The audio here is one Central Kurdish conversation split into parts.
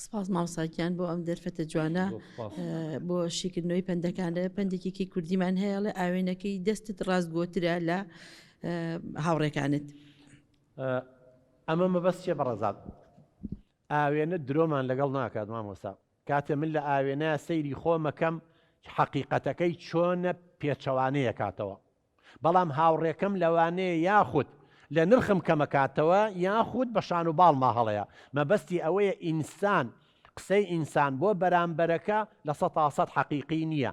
سپاس مامۆستا گیان بۆ ئەم دەرفەتە جوانە بۆ شیکردنەوەی پەندەکانە. پەندێکێکی کوردیمان هەیە لە ئاوێنەکەی دەستت ڕاستگۆترە لە هاوڕێکانت. ئەمە مەبەست چیە بەڕێزان؟ ئاوێنە درۆمان لەگەڵ ناکات مامۆستا. کاتێ من لە ئاوێنە سەیری خۆمەکەم حەقیقەتەکەی چۆنە پێچەوانەیە کاتەوە. بەڵام هاوڕێکەم لەوانەیە یاخود لە نرخم کەمەکاتەوە یاخود بە شان و باڵما هەڵەیە. مەبەستی ئەوەیە ئینسان قسەی ئینسان بۆ بەرامبەرەکە 100% حەقیقی نییە.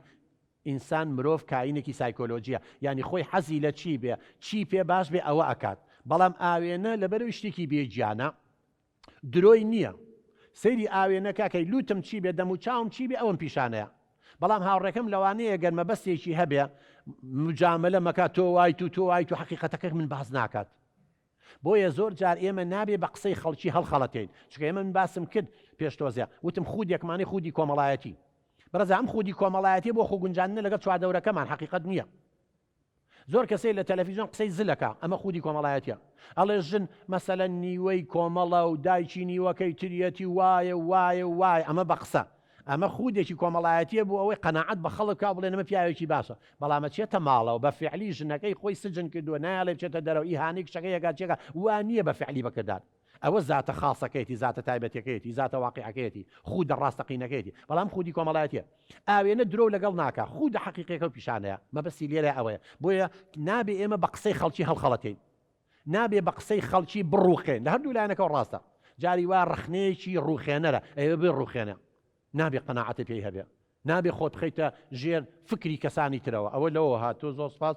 ئینسان مرۆڤ کائینێکی سایکۆلۆجیە یانی خۆی حەزی لە چی بێ چی پێ باش بێ ئەوە ئەکات. بەڵام ئاوێنە لەبەرئەوەی شتێکی بێ گیانە درۆی نییە سەیری ئاوێنەکە کەی لوتم چی بێ دەم و چاوم چی بێ ئەوم پیشانەیە. بەڵام هاوڕێکەم لەوانەیە گەر مەبەستێکی هەبێ مجاملە مەکا تۆ وایت و تۆ وایت و حەقیقەتەکە من باس ناکات. بۆیە زۆر جار ئێمە نابێ بە قسەی خەڵکی هەڵخەڵەتێین چونکە ئێمە من باسم کرد پێش تۆزێ وتم خودێکمانی خودی کۆمەڵایەتی بەڕێزا ئەم خودی کۆمەڵایەتی بۆ خۆگونجاندنە لەگەڵ چواردەورەکەمان حەقیقەت نییە. زۆر کەسەی لە تەلەفیزیۆن قسەی زل ئەکا ئەمە خودی کۆمەڵایەتیە ئەڵێ ژن مەسەلەن نیوەی کۆمەڵە و دایکی نیوەکەی تریەتی وایە و وایە و وایە ئەمە بە قسە ئەمە خودێکی کۆمەڵایەتیە بۆ ئەوەی قەناعەت بە خەڵک کا بڵێن ئەمە پیاوێکی باشە بەڵام ئەچێتە ماڵەوە بە فعلی ژنەکەی خۆی سجن کردووە نایەڵێ بچێتە دەرەوە ئیهانەی کچەکەی ئەکات چێکا وا نییە بە فعلی بەکردار ئەوە زاتە خاصەکەیەتی، زاتە تایبەتیەکەیەتی، زاتە واقیعەکەیەتی، خودە ڕاستەقینەکەیەتی، بەڵام خودی کۆمەڵایەتیە. ئاوێنە درۆ لەگەڵ ناکا، خودە حەقیقیەکە و پیشانەیە، مەبەستی لێرە ئەوەیە. بۆیە نابێ ئێمە بە قسەی خەڵکی هەڵخەڵەتێین. نابێ بە قسەی خەڵکی بڕوخێن، لە هەردوو لایەنەکەوە ڕاستە. جاری وا ڕەخنەیەکی ڕوخێنەرە، ئەیەوێ بڕوخێنێ. نابێ قەناعەتت پێی هەبێ. نابێ خۆت بخەیتە ژێر فکری کەسانی ترەوە. ئەوە لەوەوە هاتووە. زۆر سوپاس.